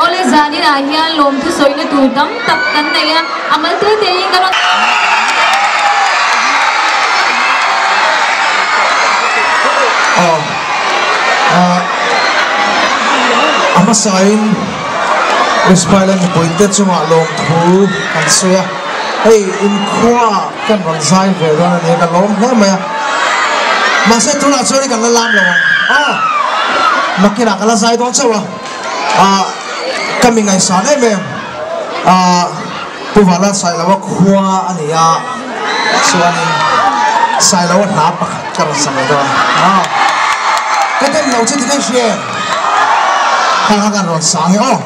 Awle zanin ah hian lawmthu sawina tur tam tak kan nei a, a mal te te in ka rawn. Aw a hmasain West Island mipuite chungah lawmthu kan sawi a, hei inkhua kan rawn zai ve dawn a ni a, ka lawm hle mai a, mahse tunah chuan kan la lam lo ang a, nakinah ka la zai dawn chauh a, ah ka mi ngaihsan em em ah Pu Vala Sailoa khua a ni a, chuanin Sailoa hla pakhat ka rawn sa ve dawn a, ka dem lo che ti ka hria em? Kha kha kan rawn sa ang e aw.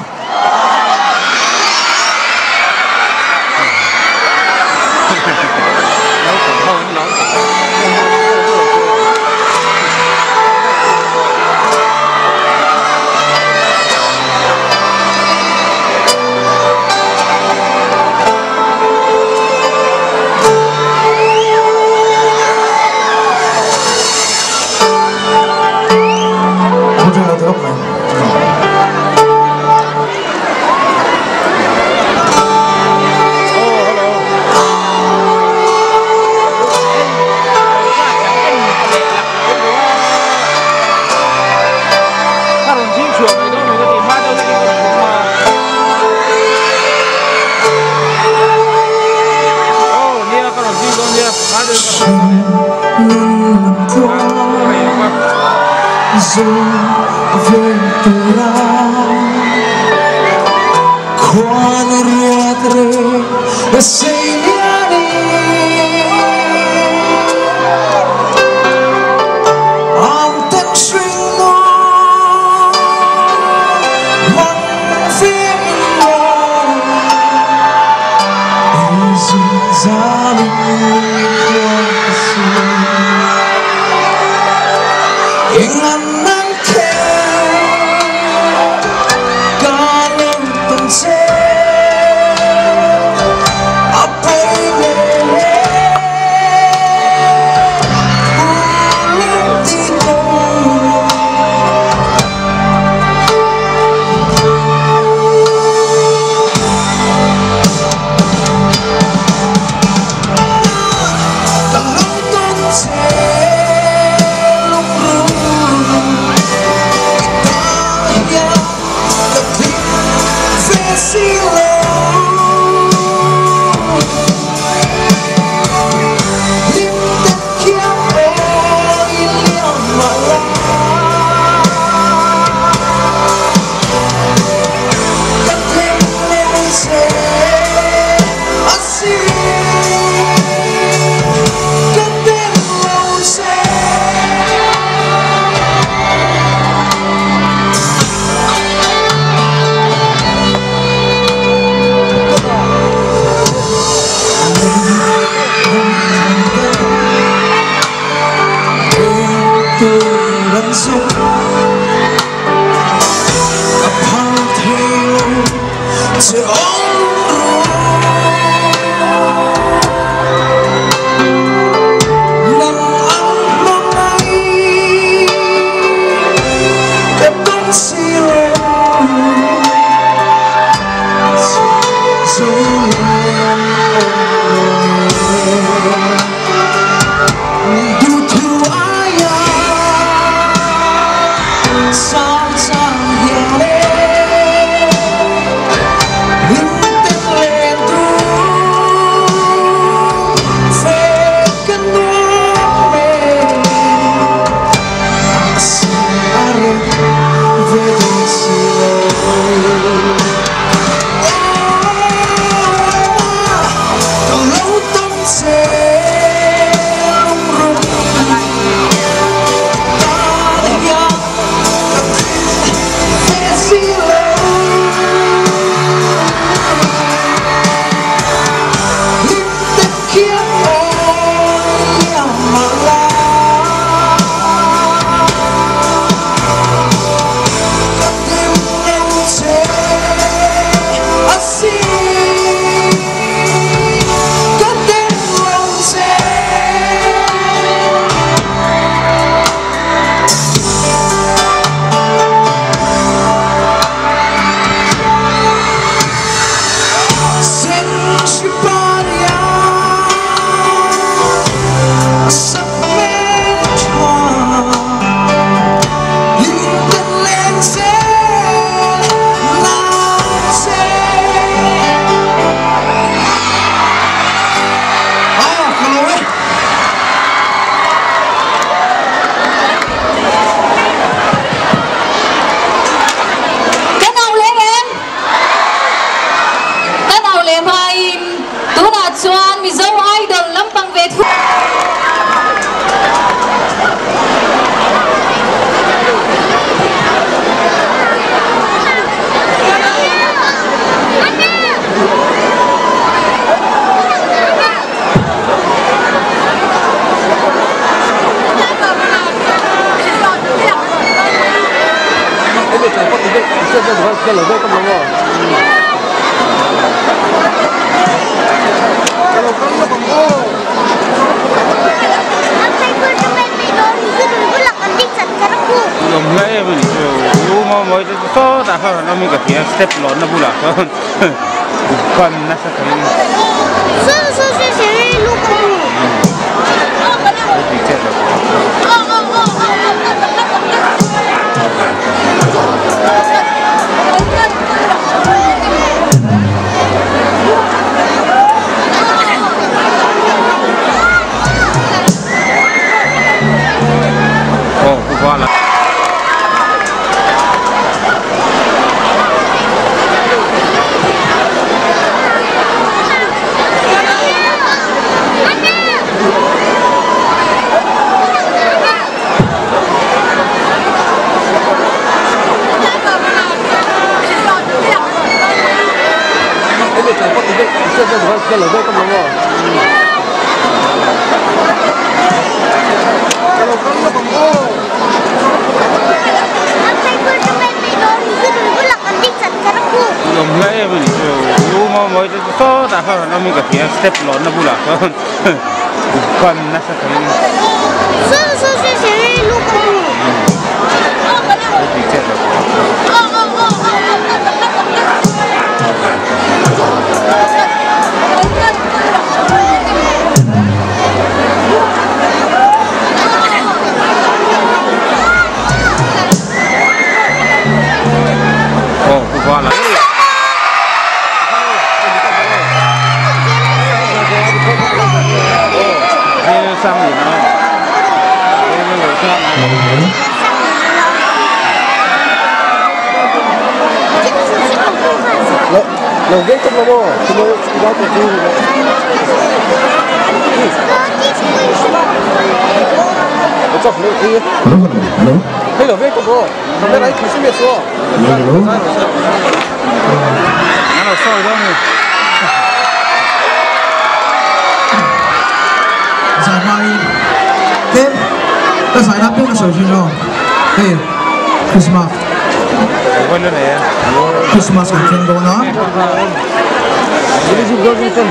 Christmas kan thleng dawn a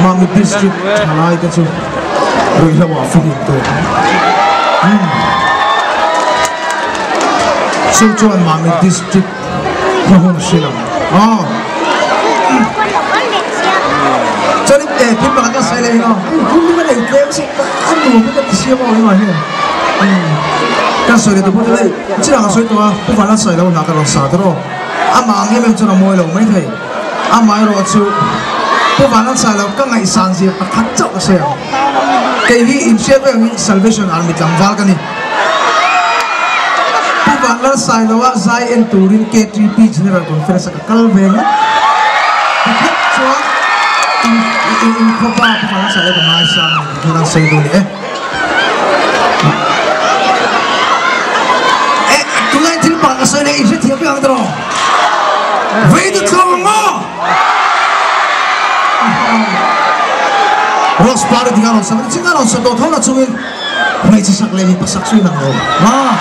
Mami district thalai te chu ruihhlo ah filim tur chu chuan Mami district hma hun hrilh ang aw chuanin eh thil pakhat ka sawi leh hi aw thil ka nei tlem si a nuam hi ka ti siam aw hengah hian ka sawi leh tur pawh hei chinah ka sawi tawh a pu Vanlal sawi lo hna ka rawn sa ta rawh. Amah ang em em chuan a mawi lo mai thei. Amaherawh chu Pu Vanlalsailo ka ngaihsan zia pakhat chauh ka sawi ang. Kei hi inhriat vek angin Salvation Army tlangval ka ni. Pu Vanlalsailoa zai en turin KTP General Conference a ka kal ve ngawt. Pakhat chuan in inkhawpa Pu Vanlalsailo ka ngaisang a ni tih hian an sawi duh a ni e. Eh, tunlai thil pakhat ka sawi leh i hrethiam vek ang tiraw? Vei tu tluang ang maw? Rose par ding a rawn sak ching a rawn sa tawh tho na chungin hmeichhe sak leh mipa sak chu inang lo. Ah.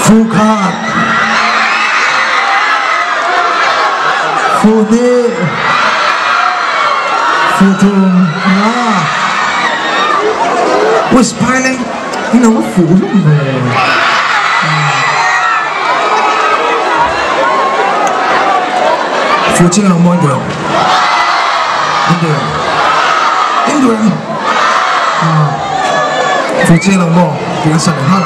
ฟูคาดฟูนี่ฟูทุงนะวิสไพลิงนี่น้องฟูลุ่มเลยฟูจิ้งเรามองเดียวเดียวเดียวฟูจิ้งเรามองเดียวสั่งห้า